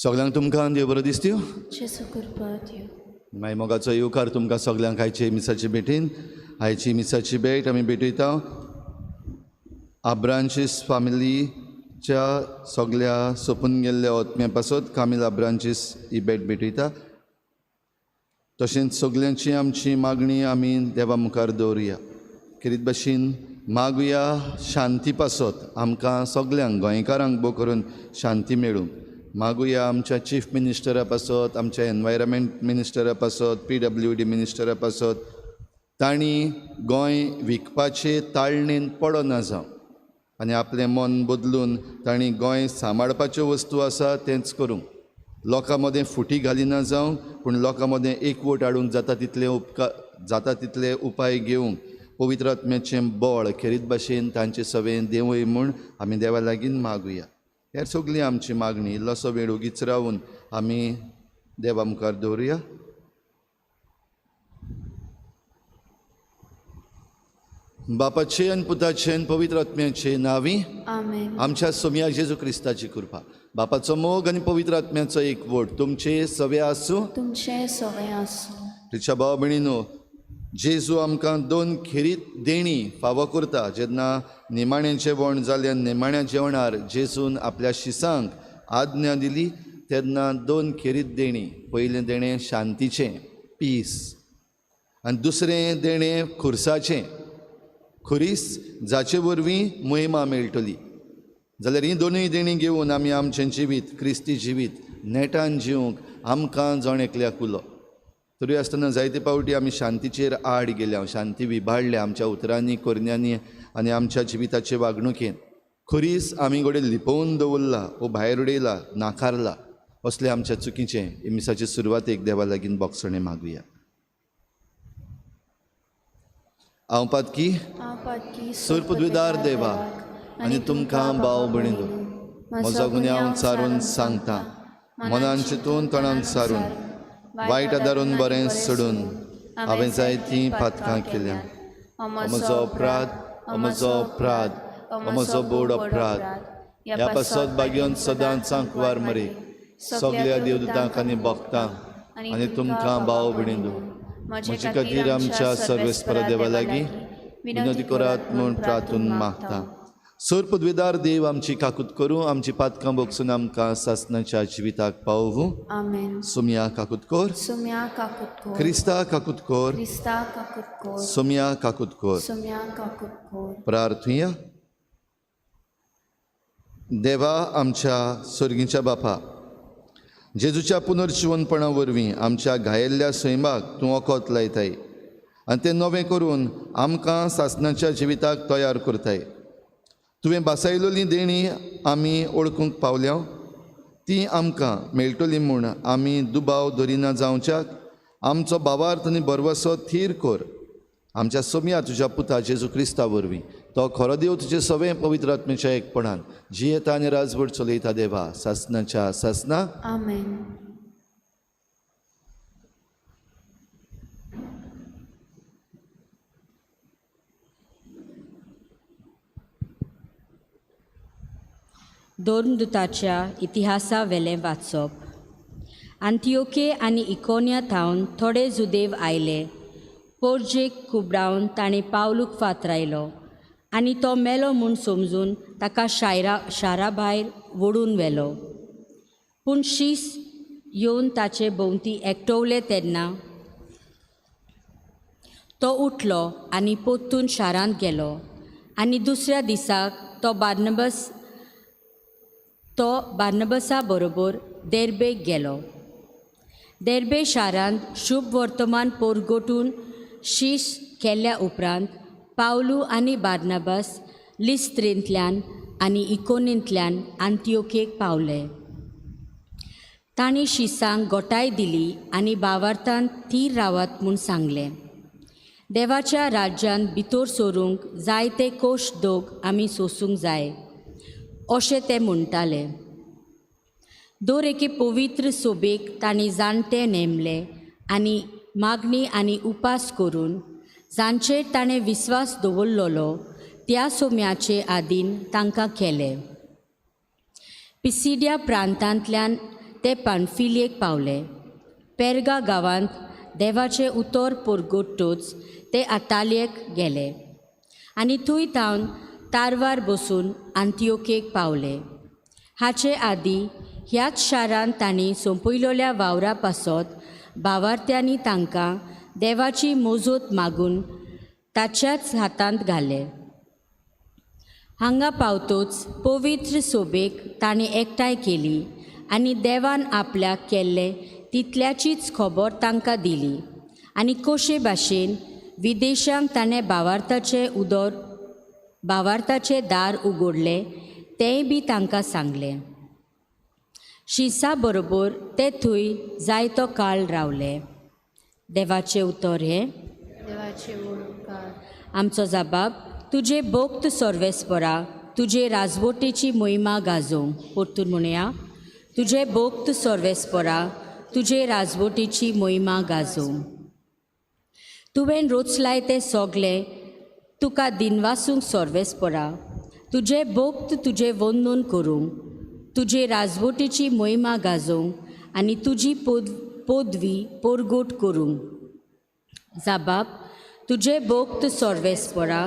सगल्यांक तुमकां देव बरो दिसत्यो. जेजू कृपा दिवं. मागीर मोगाचो येवकार तुमकां सगल्यांक आयचे मिसाचे भेटीन. आयची मिसाची भेट आमी भेटयता आब्रांचीस फामिलीच्या सगल्या सोंपून गेल्ल्या ओतम्या पासत कामील आब्रांचीस ही भेट भेटयता. तशेंच सगल्यांची आमची मागणी आमी देवा मुखार दवरुया. खेरीत भाशेन मागुया शांती पासत, आमकां सगल्यांक गोंयकारांक भोव करून शांती मेळूं. मागुया आमच्या चीफ मिनिस्टरा पासत, आमच्या एनवायरमेंट मिनिस्टरा पासत, PWD मिनिस्टरा पासत, तांणी गोंय विकपाचे ताळणेन पडना जावं आनी आपलें मन बदलून तांणी गोंय सांबाळपाच्यो वस्तू आसा तेंच करूंक. लोकां मदें फुटी घालिना जावं, पूण लोकां मदें एकवट हाडूंक जाता तितले उपकार जाता तितले उपाय घेवंक पवित्र आत्म्याचें बळ खेरीत भाशेन तांचे सवें देंवय म्हूण आमी देवा लागीं मागुया. हेर सगळी आमची मागणी इल्लोसो वेळ ओगीच रावून आमी देवा मुखार दवरुया. बापाचे आनी पुताचे आनी पवित्र आत्म्याचे नांवी आमेन. आमच्या सोमया जेजू क्रिस्ताची कृपा, बापाचो मोग आनी पवित्र आत्म्याचो एकवट तुमचे सवे आसूं. तुमचे सवे आसूं. तिच्या भाव भयणीनो, जेजू आमकां दोन खेरीत देणी फावो करता. जेन्ना निमाणें जेवण जालें, निमाण्या जेवणार जेजून आपल्या शिसांक आज्ञा दिली तेन्ना दोन खेरीत देणी. पयलें देणें शांतीचें, पीस, आनी दुसरें देणें खुर्साचें, खुरीस जाचे वरवीं महिमा मेळटली. जाल्यार हीं दोनूय देणीं घेवन आमी आमचें जिवीत, क्रिस्ती जिवीत नेटान जिवंक आमकां जण एकल्याक उलो. तरी आसतना जायते पावटी आमी शांतीचेर आड गेल्या, शांती विभाडल्या आमच्या उतरांनी, करण्यांनी आनी आमच्या जिविताचे वागणुकेन. खुरीस आमी घडये लिपोवन दवरला वो भायर उडयला, नाकारला. असले आमच्या चुकीचें मिसाचे सुरवातेक देवा लागीं बोगसणें मागुया. हांव पातकी सुरपदविदार देवा आनी तुमकां भाव भयणीनो म्हजो गुन्यांव सारून सांगता, मनान चिंतून तणान सारून वायट आदारून बरें सोडून हांवें जायतीं पातकां केल्या. म्हजो अपराध, म्हजो अपराध, म्हजो बोड अपराध. ह्या पासत भाग्योन सदांच सांकवार मरे सगल्या देवदूतांक आनी भक्तांक आनी तुमकां भाव भयणीनो म्हजे खातीर आमच्या सर्वेस्परा देवा लागीं विनंती करात म्हूण प्रार्थून मागता. सोर पदवेदार देव आमची काकूत करूं, आमची पातकां बोगसून आमकां सासणाच्या जिविताक पावोवं. आमेन. सोमया काकूत कोर, सुम्या काकूत कोर, क्रिस्ता काकूत कोर, क्रिस्ता काकूत कोर, सोमया काकूत कोर. सुम्या काकूत कोर. प्रार्थुया. देवा आमच्या सर्गीच्या बापा, जेजूच्या पुनर्जिवनपणा वरवीं आमच्या घायेल्ल्या सैमाक तूं वखद लायताय आनी तें नवें करून आमकां सासणाच्या जिविताक तयार करताय. तुवें बासायलोली देणी आमी वळखूंक पावल्या, ती आमकां मेळटली म्हूण आमी दुबाव धरिना जावच्याक आमचो भावार्थ आनी भरवसो थीर कर. आमच्या सोमया तुज्या पुता जेजू क्रिस्ता वरवीं, तो खरो देव तुजे सवें पवित्र आत्म्याच्या एकपणान जियेता आनी राजवट चलयता देवा सासणाच्या सासना. आमेन. दोनदुताच्या इतिहासा वेलें वाचप. आंतियोके आनी इकोनिया थावन थोडे जुदेव आयले. पोरजेक खुबडावन ताणें पावलूक फातरायलो आनी तो मेलो म्हूण समजून ताका शारा भायर ओडून व्हेलो. पूण शीस येवन ताचे भोंवती एकटवले तेन्ना तो उठलो आनी परतून शारांत गेलो आनी दुसऱ्या दिसाक तो बार्नबसा बरोबर देर्बेक गेलो. देर्बे शारांत शुभ वर्तमान पोरगोटून शीश केल्या उपरांत पावलू आनी बार्नबस लिस्त्रेंतल्यान आनी इकोनींतल्यान आंतियोकेक पावले. तांणी शिसांक गोटाय दिली आनी भावार्थान थीर रावात म्हूण सांगलें. देवाच्या राज्यांत भितर सरूंक जायते कोश दोग आमी सोसूंक जाय अशें ते म्हणटाले. दर एके पवित्र सोबेक तांणी जाणटे नेमले आनी मागणी आनी उपास करून जांचेर ताणें विस्वास दवरलेलो त्या सोम्याचे आदीन तांकां केले. पिसिडिया प्रांतांतल्यान ते पानफिलयेक पावले. पेर्गा गांवांत देवाचें उतर परगटतच ते आतालयेक गेले आनी थंय थावन तारवार बसून आंतियोकेक पावले. हाचे आदीं ह्याच शारांत तांणी सोंपयलेल्या वावरा पासत भावार्थ्यांनी तांकां देवाची मोजोत मागून ताच्याच हातांत घाले. हांगा पावतोच पवित्र सोबेक ताणें एकठांय केली आनी देवान आपल्याक केल्लें तितल्याचीच खबर तांकां दिली आनी कशे भाशेन विदेशांक ताणें भावार्थाचें दार उगडलें तेंय बी तांकां सांगलें. शिसा बरोबर ते थंय जायतो काळ रावले. देवाचें उतर हें. देवाचे उपकार. आमचो जबाब तुजे भक्त सर्वेस्परा तुजे राजवटीची मोहिमा गाजोवंक. परतून म्हणया, तुजे भक्त सर्वेस्परा तुजे राजवटीची मोहिमा गाजोवंक. तुवें रोचलाय तें सगलें तुका दिनवासूंक सर्वेस्परा, तुजे भक्त तुजें वंदन करूंक, तुजे राजवटीची मोहिमा गाजोवंक आनी तुजी पदवी परगट करूंक. जाबाब तुजे भक्त सर्वेस्परा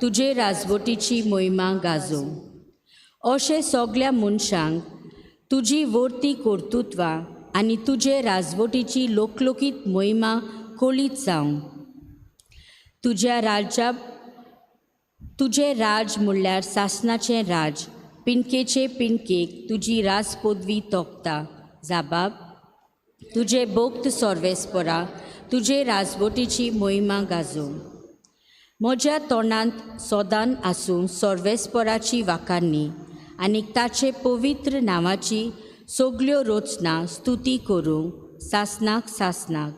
तुजे राजवटीची मोहिमा गाजोवंक. अशें सगल्या मनशांक तुजी वर्ती कर्तृत्वां आनी तुजे राजवटीची लोकलोकीत मोहिमा कळीत जावं. तुज्या राज्या तुजें राज म्हणल्यार सासणाचें राज, पिंडकेचे पिंडकेक तुजी राज पदवी तोखता. जाबाब तुजे भक्त सर्वेस्परा तुजे राजवटीची मोहिमा गाजोवंक. म्हज्या तोंडांत सदान आसूं सर्वेस्पराची वाखाणणी आनी ताचे पवित्र नांवाची सगल्यो रचना स्तुती करूंक सासणाक सासणाक.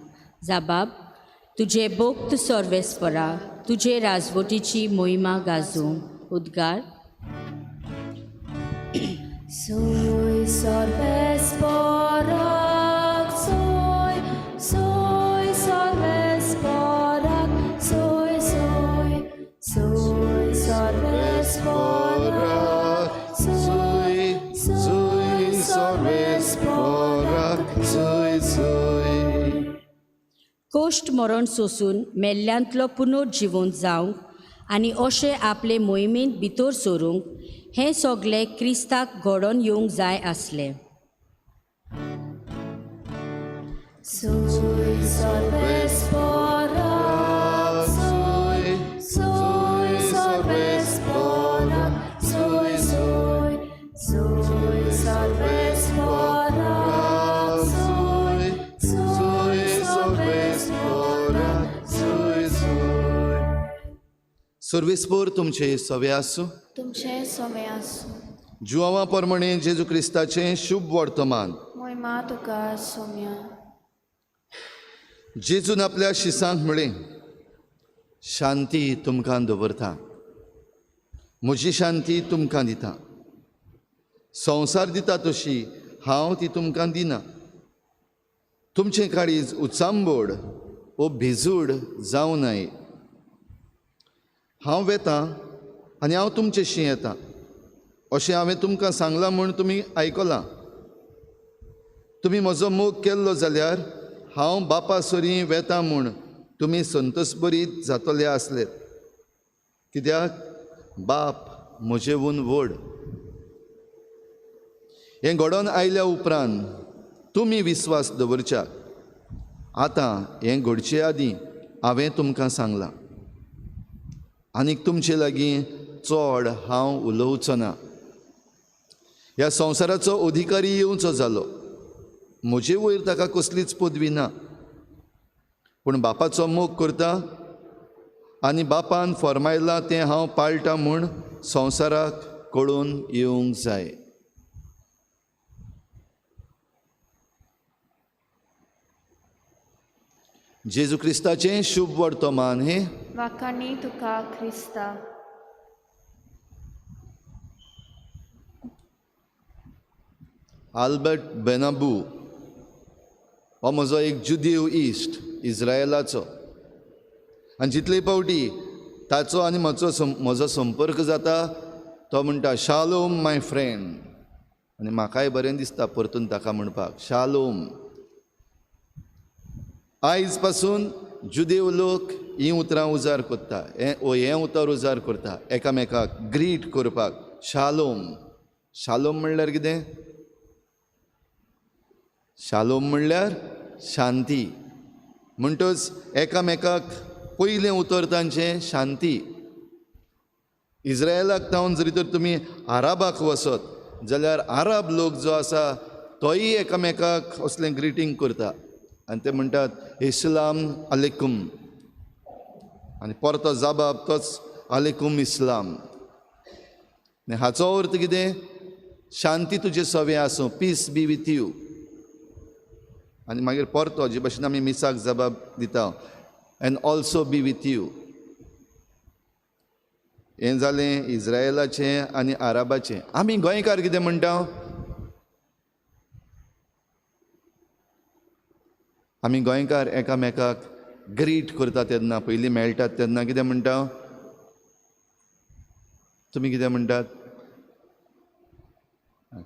जाबाब तुजे भक्त सर्वेस्परा तुजे राजवटीची मोहिमा गाजोवंक. उद्गार. Soy सर्वेस्पराक, soy, soy सर्वेस्पराक, soy, soy, soy सर्वेस्पराक, soy, soy सर्वेस्पराक, soy, soy. Cost मरण सोसून मेल्ल्यांतलो पुनर्जिवंत जावंक आनी अशें आपले मोहिमेंत भितर सरूंक हें सगलें क्रिस्ताक घडोवन येवंक जाय आसलें. Soy सर्वेस्पराक, soy, soy सर्वेस्पराक, soy, soy, soy सर्वेस्पराक, soy, soy soy सर्वेस्पराक, soy, soy. सर्वेस्पोर तुमचे सवे आसूं. तुमचें सोमें आसूं. जुआंवा प्रमाणे जेजू क्रिस्ताचें शुभ वर्तमान. मोहिमा तुका सोम्या. जेजून आपल्या शिसांक म्हळें, शांती तुमकां दवरता, म्हजी शांती तुमकां दिता. संवसार दिता तशी हांव ती तुमकां दिना. तुमचें काळीज उचांबोड वो भिजूड जावं नये. हांव वेतां आनी हांव तुमचेशी येता अशें हांवें तुमकां सांगलां म्हूण तुमी आयकलां. तुमी म्हजो मोग केल्लो जाल्यार हांव बापा सरीं वेता म्हूण तुमी संतोषभरीत जातले आसले, कित्याक बाप म्हजेहून व्हड. हें घडोवन आयल्या उपरांत तुमी विस्वास दवरच्याक आतां हें घडचे आदीं हांवें तुमकां सांगलां. आनीक तुमचे लागीं चड हांव उलोवचो ना. ह्या संवसाराचो अधिकारी येवचो जालो, म्हजे वयर ताका कसलीच पदवी ना, पूण बापाचो मोग करता आनी बापान फर्मायलां तें हांव पाळटा म्हूण संवसाराक कळून येवंक जाय. जेजू क्रिस्ताचें शुभ वर्तमान हें. वाखाणी तुका क्रिस्ता. आल्बर्ट बेनाबू हो म्हजो एक जुदीव इश्ट, इज्रायलाचो. आनी जितले फावटी ताचो आनी म्हजो संपर्क जाता तो म्हणटा, शालोम my friend. आनी म्हाकाय बरें दिसता परतून ताका म्हणपाक शालोम. आयज पासून जुदेव लोक हीं उतरां उजार करता, हें उतर उजार करता एकामेकाक ग्रीट करपाक, शालोम. शालोम म्हणल्यार कितें? शालोम म्हणल्यार शांती. म्हणटच एकामेकाक पयलें उतर तांचें शांती. इज्रायलाक तावन जरी तर तुमी आराबाक वचत जाल्यार आरब लोक जो आसा तोय एकामेकाक असलें ग्रिटींग करता आनी ते म्हणटात इस्लाम अलेकुम, आनी परतो जबाब तोच अलेकुम इस्लाम. आनी हाचो अर्थ कितें? शांती तुजे सवे आसूं, पीस बी विथ you. आनी मागीर परतो जे भशेन आमी मिसाक जबाब दिता, and also be with you. हें जालें इज्रायलाचें आनी आरबाचें. आमी गोंयकार कितें म्हणटा? आमी गोंयकार एकामेकाक ग्रीट करता तेन्ना, पयलीं मेळटात तेन्ना कितें म्हणटा? तुमी कितें म्हणटात?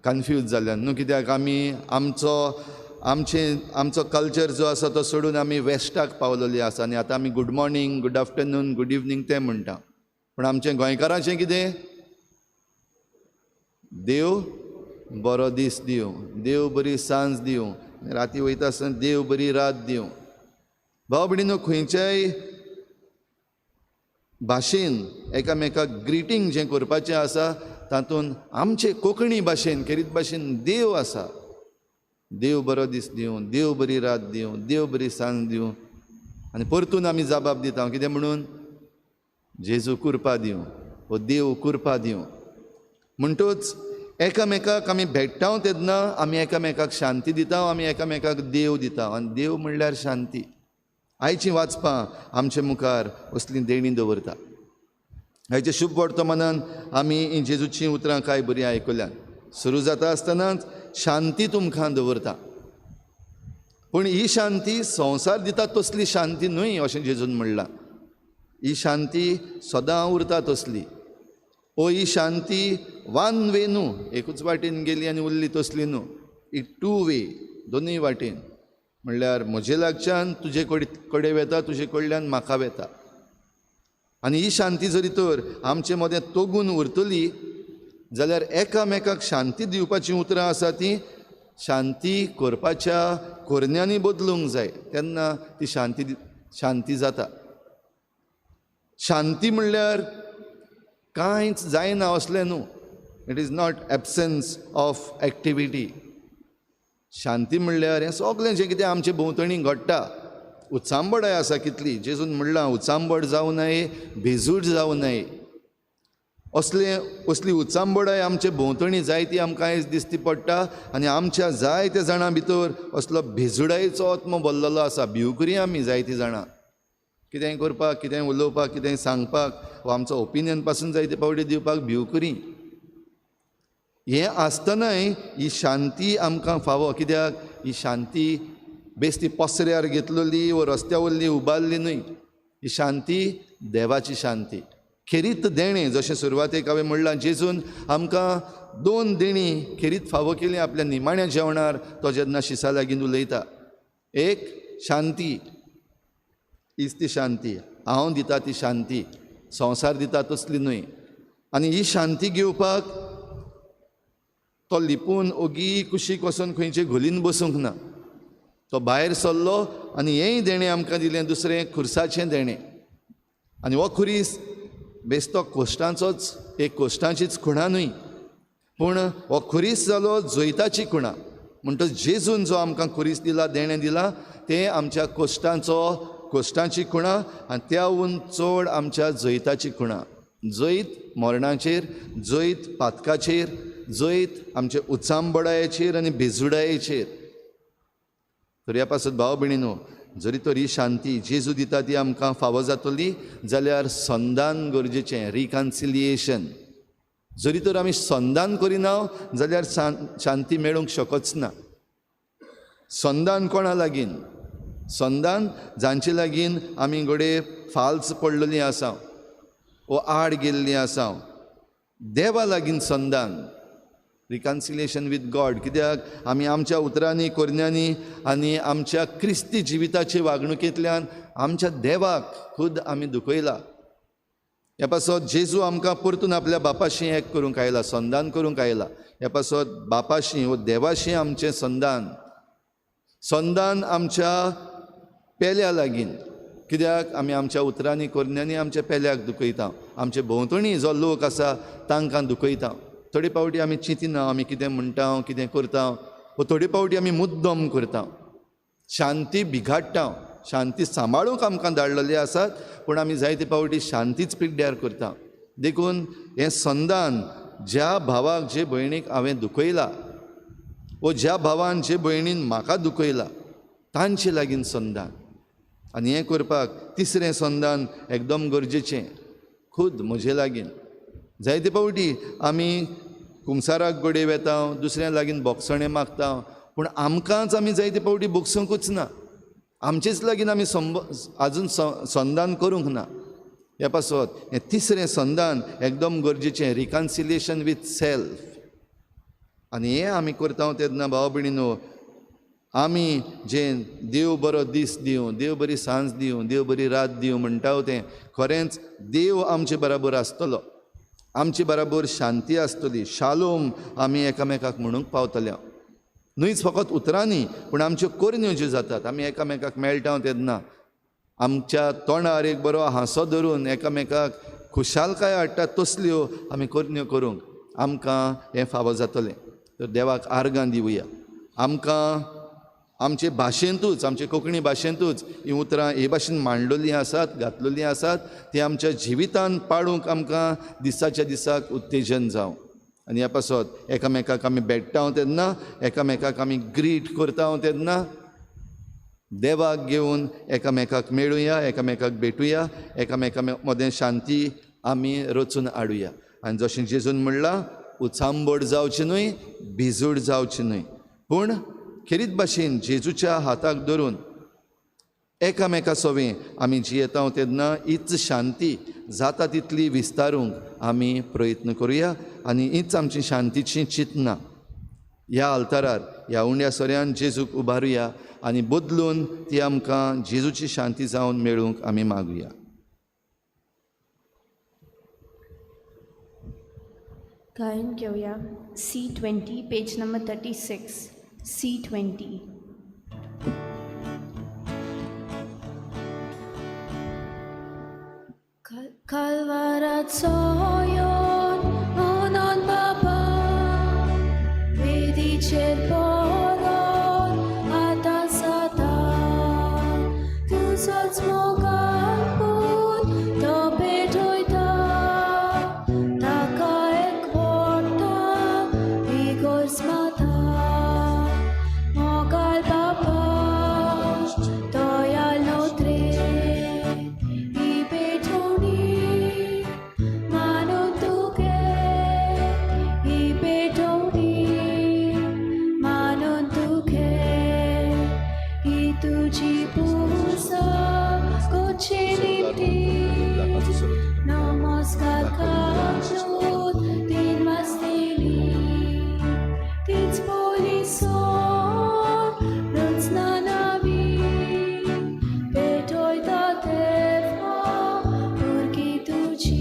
कन्फ्यूज जाल्यान न्हू, कित्याक आमी आमचो आमचो कल्चर जो आसा तो सोडून आमी वेस्टाक पावलेली आसा आनी आतां आमी good morning, good afternoon, good evening तें म्हणटा. पूण आमचें गोंयकारांचें कितें? देव बरो दीस दिवं, देव बरी सांज दिवं, राती वयता आसतना देव बरी रात दिवं. भाव भयणीनो, खंयच्याय भाशेन एकामेकाक ग्रिटींग जें करपाचें आसा तातूंत आमचे कोंकणी भाशेन खेरीत भाशेन देव आसा. देव बरो दीस दिवं, देव बरी रात दिवं, देव बरी सांज दिवं. आनी परतून आमी जबाब दिता कितें म्हणून? जेजू कुरपा दिवं वो देव कुरपा दिवं. म्हणटच एकामेकाक आमी भेट्टा तेन्ना आमी एकामेकाक शांती दिता, आमी एकामेकाक देव दिता, आनी देव म्हणल्यार शांती. आयचीं वाचपां आमचे मुखार असलीं देणीं दवरता. आयच्या शुभ वर्तमानान आमी हीं जेजूचीं उतरां कांय बरीं आयकल्यात. सुरू जाता आसतनाच शांती तुमकां दवरता, पूण ही शांती संवसार दिता तसली शांती न्हय अशें जेजून म्हणलां. ही शांती सदां उरता तसली, ओ ही शांती वन वे न्हू, एकूच वाटेन गेली आनी उरली तसली न्हू, ही टू वे, दोनूय वाटेन. म्हणल्यार म्हजे लागच्यान तुजे कडेन वेता, तुजे कडल्यान म्हाका वेता. आनी ही शांती जरी तर आमचे मदें तगून उरतली जाल्यार एकामेकाक शांती दिवपाचीं उतरां आसा तीं शांती करपाच्या कोरण्यांनी बदलूंक जाय, तेन्ना ती शांती शांती जाता. शांती म्हणल्यार कांयच जायना असलें न्हू, it is not absence of activity. शांती म्हणल्यार हें सगळें जें कितें आमचे भोंवतणी घडटा, उचांबडाय आसा कितली, जेजून म्हणलां उचांबड जावं नये, भेजूड जावं नये. असले असली उचांबडाय आमचे भोंवतणी जायती आमकां आयज दिसती पडटा आनी आमच्या जायत्या जाणां भितर असलो भेजुडायेचो आत्मो भरलेलो आसा. भिवकुरी आमी जायतीं जाणां, कितेंय करपाक, कितेंय उलोवपाक, कितेंय सांगपाक वा आमचो ओपिनियन पासून जायते फावटी दिवपाक भिवकुरी. हें आसतनाय ही शांती आमकां फावो, कित्याक ही शांती बेस्ती पसऱ्यार घेतलेली वा रस्त्या वयली उबारली न्हय, ही शांती देवाची शांती खेरीत देणें. जशें सुरवातेक हांवें म्हणलां, जेजून आमकां दोन देणीं खेरीत फावो केली आपल्या निमाण्या जेवणार तो जेन्ना शिसा लागीं उलयता. एक शांती, हीच ती शांती, हांव दिता ती शांती, संवसार दिता तसली न्हय. आनी ही शांती घेवपाक तो लिपून ओगी कुशीक वचून खंयचे घोलीन बसूंक ना, तो भायर सरलो आनी हेंय देणें आमकां दिलें, दुसरें खुर्साचें देणें. आनी हो खुरीस बेस्तो कोश्टांचोच, एक कोश्टांचीच खुणा न्हय, पूण हो खुरीस जालो जैताची खुणा. म्हणटच जेजून जो आमकां खुरीस दिला, देणें दिला, तें आमच्या कोश्टांचो कोश्टांची खुणा आनी त्याहून चड आमच्या जैताची खुणा. जैत मरणाचेर, जैत पातकाचेर, जैत आमच्या उचांबडायेचेर आनी भेजुडायेचेर. तर ह्या पासत भाव भयणीनो, जरी तर ही शांती जेजू दिता ती आमकां फावो जातली जाल्यार संदान गरजेचें, रिकन्सिलिएशन. जरी तर आमी संदान करिना जाल्यार शांती मेळूंक शकच ना. संदान कोणा लागीं? संदान जांचे लागीं आमी घडये फाल्स पडलेलीं आसा वो आड गेल्लीं आसा, देवा लागीं संदान. रिकन्सिलिएशन विथ गॉड. कित्याक आमी आमच्या उतरांनी, करण्यांनी आनी आमच्या क्रिस्ती जिविताचे वागणुकेंतल्यान आमच्या देवाक खुद आमी दुखयला. ह्या पासत जेजू आमकां परतून आपल्या बापाशी एक करूंक आयला, संदान करूंक आयला. ह्या पासत बापाशी वो देवाशी आमचें संदान, संदान आमच्या पेल्या लागीं. कित्याक आमी आमच्या उतरांनी, करण्यांनी आमच्या पेल्याक दुखयता, आमचे भोंवतणी जो लोक आसा तांकां दुखयता. थोडे फावटी आमी चिंतिना आमी कितें म्हणटा, कितें करता, वो थोडे फावटी आमी मुद्दम करता, शांती बिगाडटा. शांती सांबाळूंक आमकां धाडलेली आसात, पूण आमी जायते फावटी शांतीच पिड्ड्यार करता. देखून हें संदान ज्या भावाक, जे भयणीक हांवें दुखयला वो ज्या भावान, जे भयणीन म्हाका दुखयला तांचे लागीं संदान. आनी हें करपाक तिसरें संदान एकदम गरजेचें, खुद म्हजे लागीं. जायते फावटी आमी कुमसाराक गोडे वेता, दुसऱ्या लागीं बोगसणें मागता, पूण आमकांच आमी जायते फावटी बोगसूंकूच ना, आमचेच लागीं आमी आजून संदान करूंक ना. ह्या पासत हें तिसरें संदान एकदम गरजेचें, रिकन्सिलिएशन विथ सेल्फ. आनी हें आमी करता तेन्ना भाव भयणीनो, आमी जें देव बरो दीस दिवं, देव बरी सांज दिवं, देव बरी रात दिवं म्हणटा तें खरेंच देव आमचे बराबर आसतलो, आमचे बराबर शांती आसतली, शालोम आमी एकामेकाक म्हणूंक पावतले. न्हयच फकत उतरांनी, पूण आमच्यो करण्यो ज्यो जातात, आमी एकामेकाक मेळटा तेन्ना आमच्या तोंडार एक बरो हांसो धरून एकामेकाक खुशालकाय हाडटा, तसल्यो आमी करण्यो करूंक आमकां हें फावो जातलें. तर देवाक आर्गां दिवया. आमकां आमचे भाशेंतूच, आमचे कोंकणी भाशेंतूच हीं उतरां हे भाशेन मांडलेलीं आसात, घातलेलीं आसात, ती आमच्या जिवितान पाळूंक आमकां दिसाच्या दिसाक उत्तेजन जावं. आनी ह्या पासत एकामेकाक आमी भेट्टा तेन्ना, एकामेकाक आमी ग्रीट करता तेन्ना देवाक घेवन एकामेकाक मेळुया, एकामेकाक भेटुया, एकामेका मदें शांती आमी रचून हाडुया. आनी जशें जेजून म्हणलां, उचांबळ जावचें न्हय, भिजूड जावचें न्हय, पूण खेरीत भाशेन जेजूच्या हाताक धरून एकामेका सवें आमी जियेता तेन्ना हीच शांती जाता तितली विस्तारूंक आमी प्रयत्न करुया. आनी हीच आमची शांतीची चिंतना ह्या आल्तारार, ह्या उंड्या सोऱ्यान जेजूक उबारुया आनी बदलून ती आमकां जेजूची शांती जावन मेळूंक आमी मागुया. गायन घेवया C20, page number 36, C20. कलवाराचो येवन म्हणून बाबा वेदीचेर पडोन आतां जाता, तुजोच मोगान पूत तो पेटयता, ताका एकवटा इगर्ज माता. मोगाल बाबा दयाल नोत्रे ही पेटोवणी मानून तुगे, ही पेटोवणी मानून तुगे, ही तुजी पुजा कोची निमती. नमस्कार काजूत तीन वाजतली, तीच पोलिसोन रचना नवी, पेटयता तेव्हा पुरकी तुजी.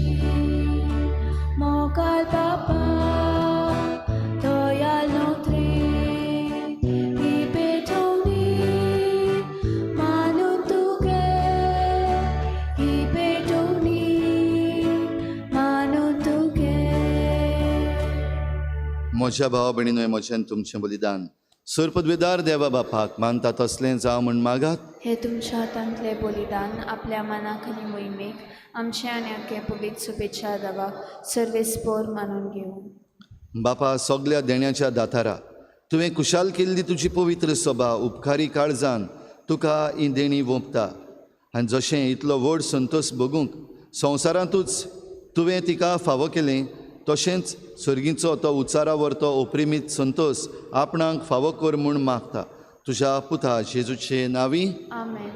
मोगाल बाबा दयाल नोत्रे ही पेटोवणी मानून तुगे, ही पेटोवणी मानून तुगे. म्हज्या भावा भयणीनो, म्हजें तुमचें बलिदान सरपदवेदार देवा बापाक मानता तसलें जावं म्हूण मागात. हे तुमच्या हातांतलें बलिदान आपल्या मनाक आनी मोहिमेक आमचे आनी आख्खे पवित्र शुभेच्छा देवाक सर्वेस्पोर मानून घेवं. बापा सगल्या देण्याच्या दातारा, तुवें खुशाल केल्ली तुजी पवित्र सभा उपकारी काळजान तुका ही देणी वोंपता. आनी जशें इतलो व्हड संतोश भोगूंक संवसारांतूच तुवें तिका फावो केलें, तशेंच सर्गीचो तो उचारावर तो ओप्रिमीत संतोश आपणाक फावो कर म्हूण मागता. तुज्या पुता जेजूचे नांवी. आमेन.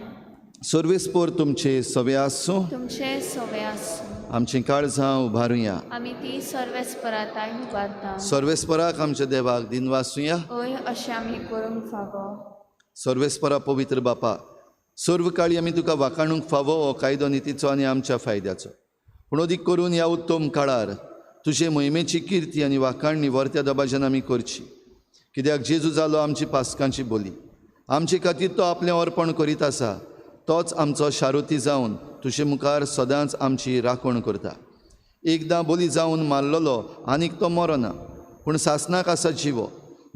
सर्वेस्पोर तुमचे सवे आसूं. तुमचे सवे आसूं. आमचीं काळजां उबारुया. आमी ती सर्वेस्पराताय उबारता. सर्वेस्पराक आमच्या देवाक दिनवासुया. हय, अशें आमी करूंक फावो. सर्वेस्परा पवित्र बापा, सर्व काळी आमी तुका वाखाणूंक फावो हो कायदो नितीचो आनी आमच्या फायद्याचो. पूण अदीक करून ह्या उत्तम काळार तुजे मोहिमेची किर्ती आनी वाखाणणी वर्त्या दबाज्यान आमी करची. कित्याक जेजू जालो आमची पास्कांची बोली. आमचे खातीर तो आपलें अर्पण करीत आसा. तोच आमचो शारुती जावन तुजे मुखार सदांच आमची राखण करता. एकदां बोली जावन मारलेलो आनीक तो मरना, पूण सासणाक आसा जिवो.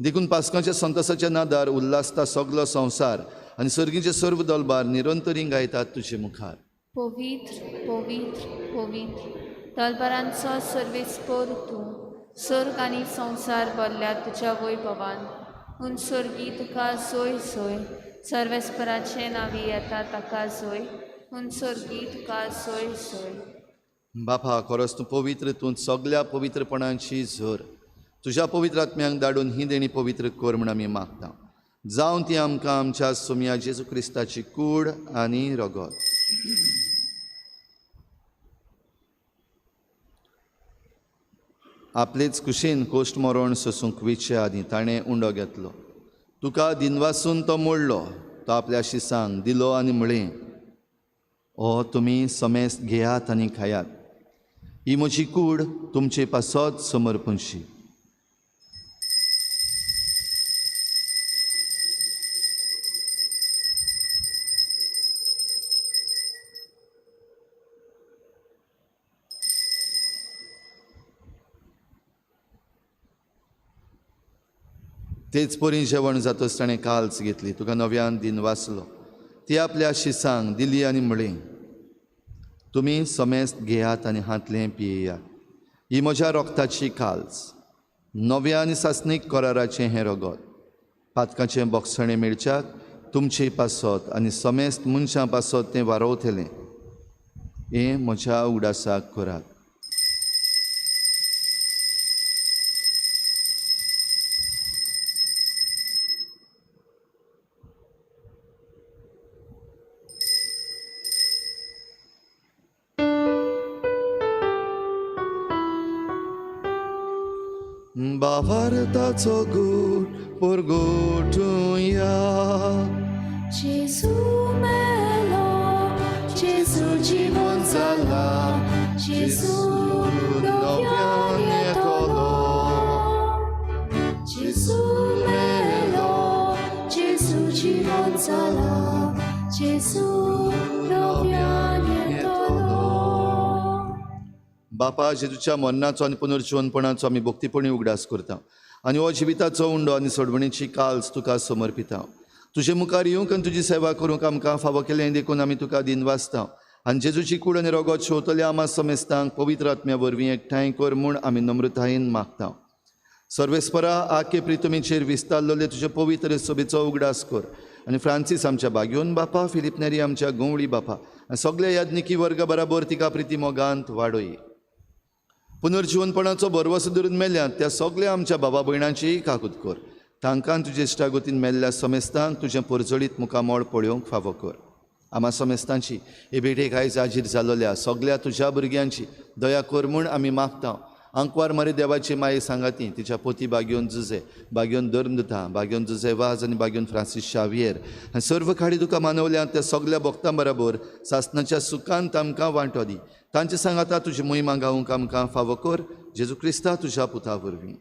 देखून पास्कांच्या संतोसाच्या नादार उल्हासता सगलो संवसार आनी सर्गीचे सर्व दलबार निरंतरी गायतात तुजे मुखार. पवित्र पवित्र पवित्र दलबारांचो सर्वेस्पोर तूं, सर्ग आनी संवसार भरल्या तुज्या वैभवान. पूण सर्गी तुका सोय सोय, सर्वेस्पराचे नांवी येता ताका सोय, पूण सर्गी तुका सोय सोय. बापा, खरोच तूं पवित्र, तूं सगल्या पवित्रपणाची झर. तुज्या पवित्र आत्म्यांक धाडून ही देणी पवित्र कर म्हूण आमी मागता. जावन ती आमकां आमच्या सोमया जेजू क्रिस्ताची कूड आनी रगत. आपलेच कुशीन कोश्ट मरण सोसूंक विचे आदीं ताणें उंडो घेतलो. तुका दिनवासून तो मोडलो. तो आपल्या शिसांक दिलो आनी म्हळें, ओ तुमी समेस्त घेयात आनी खायात. ही म्हजी कूड तुमचे पासत समर्पणशी. तेच परी जेवण जातच ताणें काल्स घेतली. तुका नव्यान दिन वाचलो. ती आपल्या शिसांक दिली आनी म्हळें, तुमी समेस्त घेयात आनी हांतलें पियेयात. ही म्हज्या रोगताची काल्स, नव्या आनी सासणीक कराराचें हें रगत. पातकाचें बोगसणें मेळच्याक तुमचे पासत आनी समेस्त मनशां पासत तें वारोवतलें. हें म्हज्या उगडासाक करात. बावार्थाचो गूट परगटुया. जेजू मेलो, जेजू जिवन जाला, जेजू नव्यान येतलो. जेजू मेलो, जेजू जिवन जाला, जेजू नव्यान येतलो. बापा, जेजूच्या मरणाचो आनी पुनर्जिवनपणाचो आमी भक्तीपणी उगडास करता आनी हो जिविताचो उंडो आनी सोडवणीची काल्स तुका समर्पिता. तुजे मुखार येवंक आनी तुजी सेवा करूंक आमकां फावो केलें देखून आमी तुका दिनवासता. आनी जेजूची कूड आनी रगत शेवतल्या आमा समेस्तांक पवित्र आत्म्या वरवीं एकठांय कर म्हूण आमी नम्रतायेन मागता. सर्वेस्परा, आके प्रितमीचेर विस्तारलेले तुजे पवित्र सभेचो उगडास कर आनी फ्रांसीस आमच्या बाग्योन बापा, फिलीप नेरी आमच्या गंवळी बापा आनी सगल्या याज्ञिकी वर्गा बराबर तिका प्रिती मोगांत वाडय. पुनर्जिवनपणाचो भरवसो धरून मेल्यात त्या सगल्या आमच्या बाबा भयणांचीय काकूत कर. तांकां तुजे इश्टागतीन मेल्ल्या समेस्तांक तुजें परजळीत मुखामळ पळोवंक फावो कर. आमा समेस्तांची हे भेटेक आयज हाजीर जालोल्या सगल्या तुज्या भुरग्यांची दया कर म्हूण आमी मागता. आंकवार मरे देवाची माये सांगाती तिच्या पोती बाग्योन जुजे, बाग्योन धर्मदुता, बाग्योन जुजे वाज आनी बाग्योन फ्रांसीस शावियर आनी सर्व खाडी तुका मानवल्या त्या सगल्या भक्तां बराबर सासणाच्या सुखान तांकां वांटो दी. तांचे सांगाता तुजी मोहिमा गावंक आमकां फावो कर. जेजू क्रिस्ता तुज्या पुता वरवीं.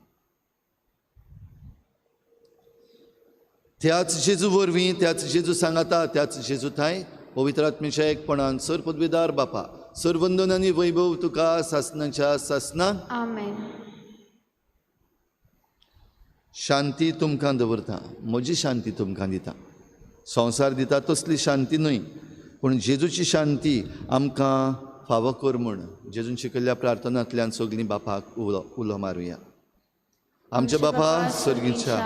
त्याच जेजू वरवीं, त्याच जेजू सांगाता, त्याच जेजू थांय पवित्र आत्म्याच्या एकपणान सर पदवीदार बापा, सर्वंदन आनी वैभव तुका सासणाच्या सासना. आमेन. शांती तुमकां दवरता, म्हजी शांती तुमकां दिता. संवसार दिता तसली शांती न्हय, पूण जेजूची शांती आमकां फावो कर म्हूण जेजून शिकयल्ल्या प्रार्थनांतल्यान सगळीं बापाक उलो उलो मारुया. आमच्या बापा सर्गीच्या,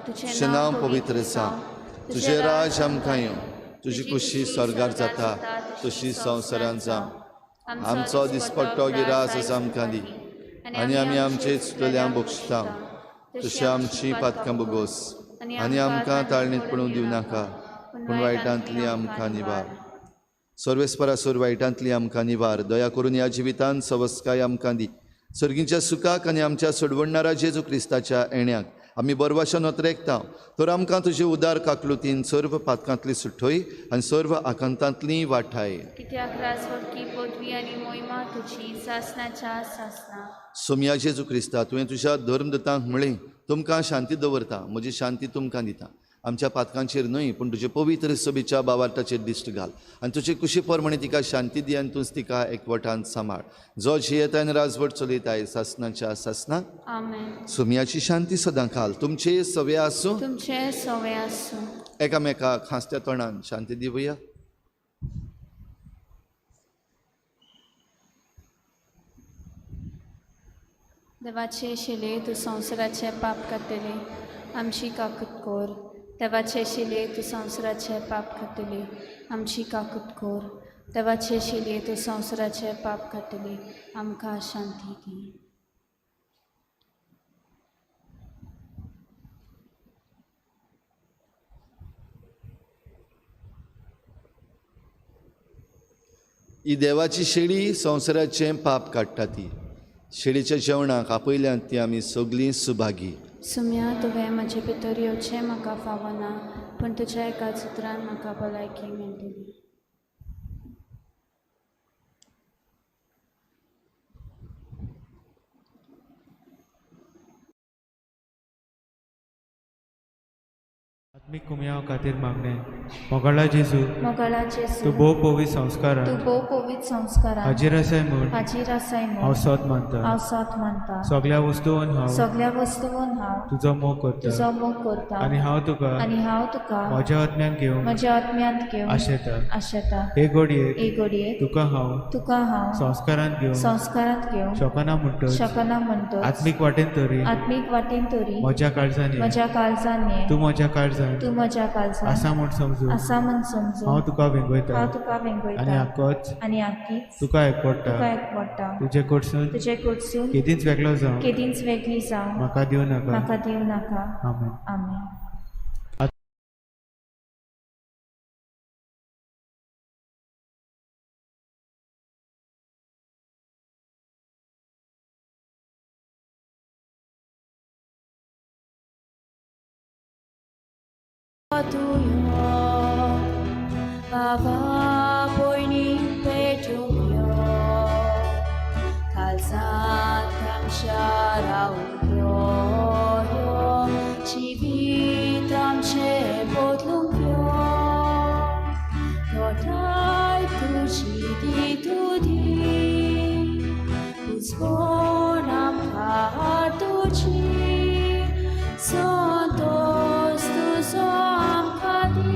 तुजें नांव पवित्र जावं, तुजें राज आमकां येवं, तुजी कुशी स्वर्गार जाता तशी संवसारांत जावं. आमचो दिसपट्टो गिरास आमकां दी आनी आमी आमचे चुकलेल्यांक बक्षता तशी आमची पातकां बोगोस आनी आमकां ताळणीत पडूंक दिवं नाका, पूण वायटांतली आमकां निवार. सर्वेस्परा सोर वायटांतली आमकां निवार. दया करून ह्या जिवितांत सवस्काय आमकां दी. सर्गींच्या सुखाक आनी आमच्या सोडवणणारा जेजू क्रिस्ताच्या येण्याक आमी बरवाशान अत्रेकता. तर आमकां तुजे उदार काकलुतीन सर्व पातकांतली सुठोय आनी सर्व आकांतांतली वाठाय. कित्याक राजवटकी पदवी आनी मोहिमा तुजी सासनाच्या सासना. सोमया जेजू क्रिस्ता, तुवें तुज्या धर्मदूतांक म्हळें, तुमकां शांती दवरता, म्हजी शांती तुमकां दिता. आमच्या पातकांचेर न्हय पूण तुजे पवित्र सभेच्या बावार्थाचेर दिश्ट घाल आनी तुजे कुशी प्रमाणे तिका शांती दी आनी तूंच तिका एकवटान सांबाळ. जो जियेता आनी राजवट चलयताय सासनाच्या सासना. आमेन. सोमयाची शांती सदां काल तुमचे सवे आसूं, तुमचे सवे आसूं. एकामेकाक हांसत्या तोंडान शांती दिवया. देवाचे शिले तूं संवसाराचे पाप काडटले, आमची काकूत कोर. देवाचे शिले तूं संवसाराचे पाप काडटले, आमची काकूत कोर. देवाचे शिले तूं संवसाराचे पाप काडटले, आमकां शांती दी. ही देवाची शेळी संवसाराचें पाप काडटा. ती शेळीच्या जेवणाक आपयल्यान ती आमी सगळीं सुभागी. सुम्या, तुवें म्हजे भितर येवचें म्हाका फावना, पूण तुज्या एका सुत्रान म्हाका भलायकी मेळटली. आत्मीक कुमयाव खातीर मागणें. मोगाळा जेजू, मोगाळा जेजू, तूं भोव पवित्र संस्कारान तूं भोव पवित्र संस्कारान हाजीर आसाय म्हूण हाजीर आसाय म्हूण हांव सोद मानता. हांव सोद मानता. सगळ्या वस्तून हांव सगळ्या वस्तून हांव तुजो मोग करता तुजो मोग करता आनी हांव तुका आनी हांव तुका म्हज्या आत्म्यान घेवन म्हज्या आत्म्यांत घेवन आशेता. आशेता. हे घडयेक हे घडयेक तुका हांव तुका हांव संस्कारांत घेवन संस्कारांत घेवन शकना म्हणटच शकना म्हणटच आत्मीक वाटेन तरी आत्मीक वाटेन तरी म्हज्या काळजान ये. म्हज्या काळजान ये. तूं म्हज्या काळजान तूं म्हज्या काळजान आसा म्हूण समजून आसा म्हूण समजून हांव तुका वेंगयता हांव तुका वेंगयता आनी आकोच आनी आकीच तुका एकवडटा. तुका एकवडटा. तुजे कडसून तुजे कडसून केदींच वेगळो जावं केदींच वेगळी जावं म्हाका दिवं नाका. म्हाका दिवं नाका. आमेन. आमेन. Baba poini petumyo kalsantam shara upyo chivitam che podlumpyo totai tushidi tudi usponam kartuchi santos tu som kadi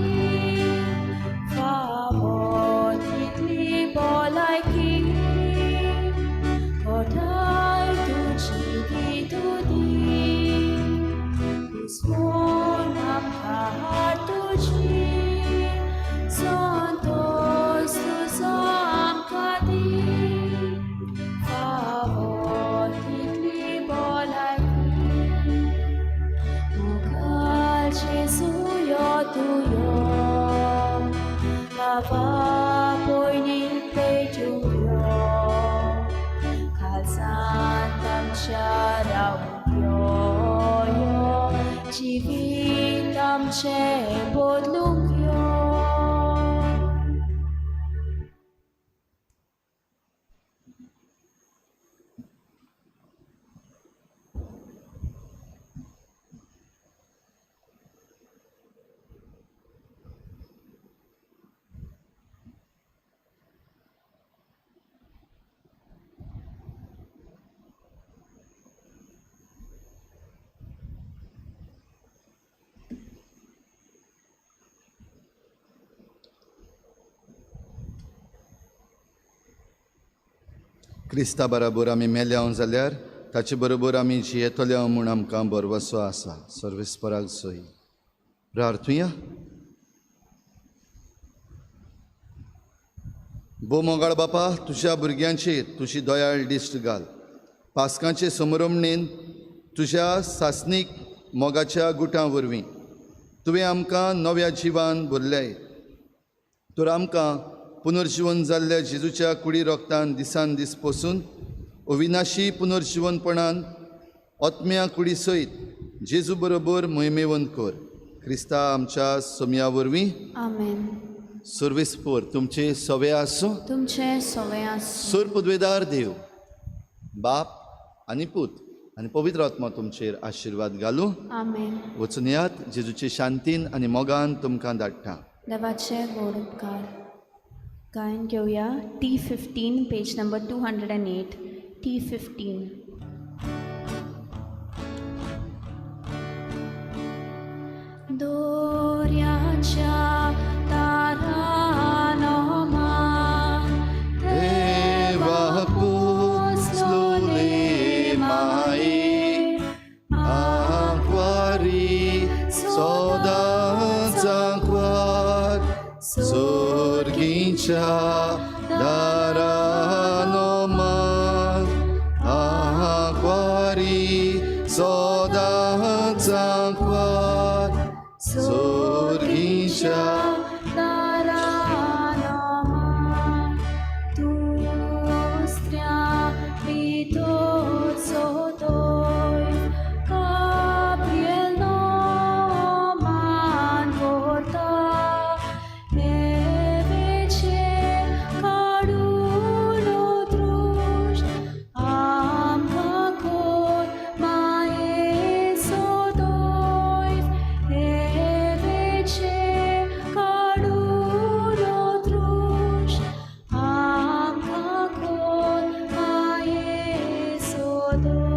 क्रिस्ता बराबर आमी मेल्या जाल्यार ताचे बरोबर आमी जियेतले म्हूण आमकां भरवसो आसा. सर्वेस्पराक सोय. प्रार्थुया. भो मोगाळ बापा, तुज्या भुरग्यांचेर तुजी दयाळ दिश्ट घाल. पास्कांचे समरमणेन तुज्या सासणीक मोगाच्या गुटां वरवीं तुवें आमकां नव्या जिवान भरल्याय. तर आमकां पुनर्जिवन जाल्ल्या जेजूच्या कुडी रोगतान दिसान दीस पोसून अविनाशी पुनर्जिवनपणान आत्म्या कुडी सयत जेजू बरोबर मोहिमेवंत कर. क्रिस्ता आमच्या सोमया वरवीं. आमेन. सर्वेस्पोर तुमचे सवे आसूं. तुमचे सवे आसूं. सोर पदवेदार देव बाप आनी पूत आनी पवित्र आत्मा तुमचेर आशिर्वाद घालूं. आमेन. वचून यात जेजूचे शांतीन आनी मोगान तुमकां धाडटा. देवाचे व्हड उपकार. गायन घेवया T 15 page number 208. T 15. दोऱ्याच्या तारानो मान देवा पोसलोले माये आंकवारी सदांच आंकवार सोर्गीच्या दारानो मान आंकवारी सदांच आंकवार सोर्गीच्या दारानो मान दुसऱ्या भितर सोदोय गाब्रियल मान करता देवेचे काडून दृश्ट आमकां कोर माये सोदोय देवेचे काडून दृश्ट आमकां कोर माये सोदोय.